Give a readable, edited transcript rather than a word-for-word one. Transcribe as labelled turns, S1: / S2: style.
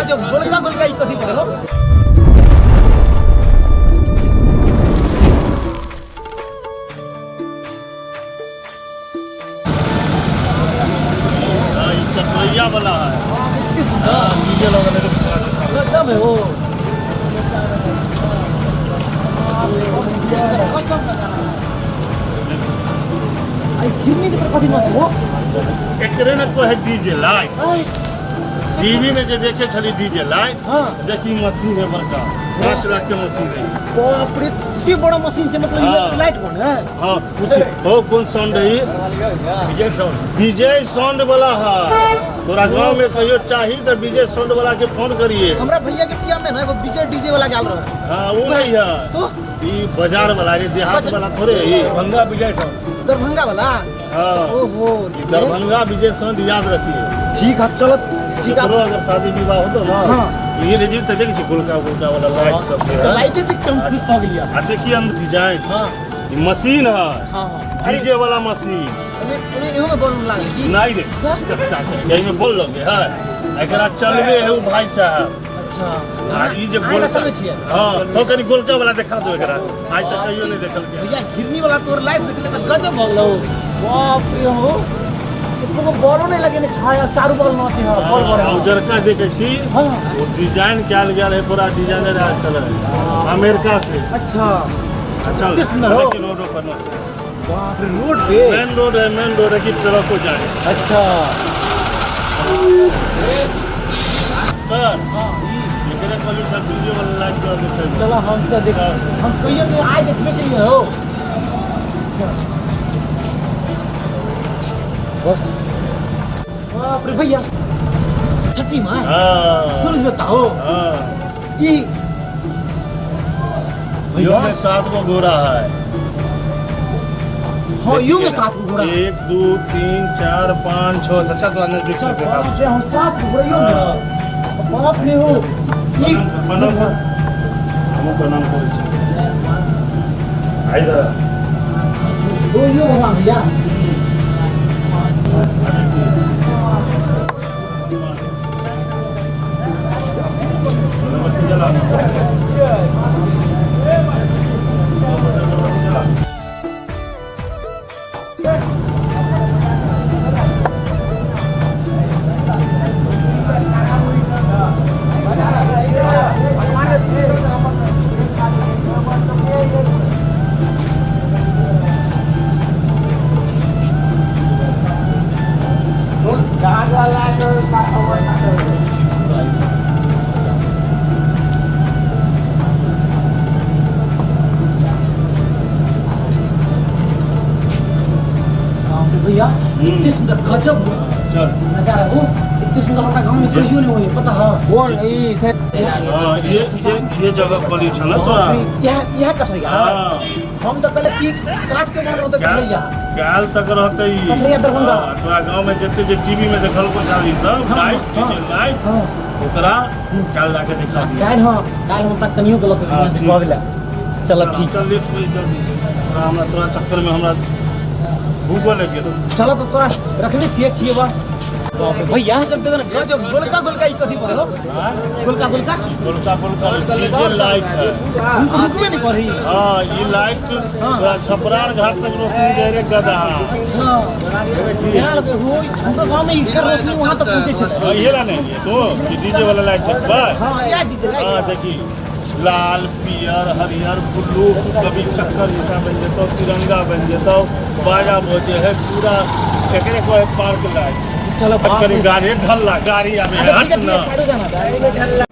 S1: गजब गोलका गोलका ई कथी पर हो?
S2: हाँ, ई चटरैया वाला है।
S1: कितनी सुंदर गजब है वो। गजब नजारा है। आई घिरनी के तरफ कथी नाच हो?
S2: एकरे ने कहे डीजे लाइट।
S1: आई,
S2: टीवी में जे देखे छली डीजे लाइट।
S1: हाँ।
S2: देखी मशीन है बड़का, 5 लाख के मशीन है।
S1: बाप रे, इतनी बड़ा मशीन से मतलब
S2: हाँ।
S1: लाइट बन है।
S2: हाँ, पूछ हो कौन साउंड है?
S3: विजय साउंड।
S2: विजय साउंड वाला है। तोरा गांव में कहियो चाही तो विजय साउंड वाला के फोन करिए।
S1: हमरा भैया के बियाह में ना एगो विजय डीजे वाला गेल रहे।
S2: हाँ, वो नहीं है।
S1: तो
S2: ई बाजार वाला रे, देहात वाला थोड़े है ई।
S3: दरभंगा विजय साउंड।
S1: दरभंगा वाला।
S2: हाँ।
S1: ओहो।
S2: ई दरभंगा विजय साउंड, याद रखिए।
S1: ठीक है, चलो ठीक है।
S2: केकरो अगर शादी विवाह हो तो ना
S1: हाँ।
S2: ये ले जीव तो देखी छी गोलका गोलका वाला लाइट सब से
S1: तो
S2: है।
S1: लाइटे देख के हम खुश भऽ गेलियै।
S2: आ देखिए अंदर डिजाइन।
S1: हाँ।
S2: ई मशीन है।
S1: हाँ हाँ अरे।
S2: डीजे वाला मशीन।
S1: एमे एमे इहो में बॉल लागल की?
S2: नहीं रे।
S1: तो?
S2: चच्चा के एहिमे बोल लगे है, एकरा चलबे है उ भाई साहब।
S1: अच्छा।
S2: आ ई जे
S1: आइ ना
S2: गोलका
S1: चलबै छियै।
S2: हां, हो कनी गोलका वाला देखा दो एकरा, आज तक कहियो नहीं देखल के।
S1: भैया, घिरनी वाला तोर लाइट देखले तऽ गजब भऽ गेलौ। बाप रे, हो एको बॉलो नहीं लगे ने, छाया चारू बगल नाचे है बॉल बॉल।
S2: आ उजरका देखे छी?
S1: हाँ।
S2: वो डिजाइन कयल गेल है, पूरा डिजाइनर आयल छलै अमेरिका से।
S1: अच्छा।
S2: अच्छा।
S1: कते सुंदर हो।
S2: देखी रोडो पर नाचे।
S1: बाप रे, रोड पे।
S2: मेन रोड है, मेन रोड है कि ट्रको जाए।
S1: अच्छा।
S2: सर, एकरे कहली सर डीजे वाला लाइट तोरा देखै।
S1: चलो, हम तो देख, हम कहियो नहीं आए देखने के लिए हो। बस, बाप रे भैया, छठी माँ।
S2: हाँ।
S1: सूरज देवता हो।
S2: हाँ।
S1: ई
S2: यो
S1: भैया
S2: में सात गो घोड़ा है।
S1: हाँ, यो में सात गो घोड़ा।
S2: 1 2 3 4 5 6, अच्छा तोरा नजदीक से देखा।
S1: बाप रे, हम सात गो घोड़ा यो में, बाप रे हो ई।
S2: प्रणाम कर, हमहूँ प्रणाम करै छी। आ इधर आ।
S1: हो यो भगवान भैया।
S2: अगरबत्ती जला। अगरबत्ती जला।
S1: बाप रे भैया, इतने सुंदर गजब
S2: चल।
S1: नजारा हो, इतने सुंदर हमरा गांव में कहियो नहीं होई, पता है?
S3: कोन ई से?
S2: हाँ, ये जगह पर छल ना तोरा।
S1: यह यह कटरिया?
S2: हाँ।
S1: हम तो कहले कि काट के मारल तो कटरिया।
S2: काल तक रहते ई।
S1: कटरिया दरभंगा।
S2: हाँ, तोरा गांव में जते जे टीवी में देखल को चाली सब लाइट
S1: हाँ।
S2: डीजे लाइट
S1: हाँ।
S2: ओकरा काल लाके देखा दिया।
S1: काल्हि, हाँ, काल्हि हम अपना कनियो के लऽ के
S2: हाँ, ठीक।
S1: देखबाबै लए। चल ठीक।
S2: चल, लेट होई, जल्दी। तोरा हमरा तोरा चक्कर में हमरा भूखो लग गेल।
S1: चल, तो तोरा रखने छियै, खिएबा। बाप रे भैया, जब देखो ना गजब गोलका गोलका ई कथी पर हो? गोलका गोलका।
S2: गोलका गोलका डीजे लाइट है।
S1: रुकबे नहीं करही।
S2: हाँ, ये लाइट तोरा छपरार घाट तक रोशनी दे रे गधा।
S1: अच्छा, यहाँ लगे हो, हमरो गांव में इकर रोशनी वहां तक पहुंचे छले।
S2: हाँ, ये ला नहीं तो ये डीजे वाला लाइट देखबा।
S1: हां, या डीजे लाइट।
S2: हाँ, देखी लाल पियर हरियर ब्लू, कभी चक्कर जैसा बन जेतौ, तिरंगा बन जेतौ, बाजा बजे है पूरा। एकरे को है पार्क लाइट।
S1: चलो बाप
S2: करी
S1: रे।
S2: गाड़ी ढल्ला गाड़ी आवे।
S1: अच्छा, ठीक है।
S2: हट
S1: ठीक
S2: ना।
S1: है, साइड हो जाना।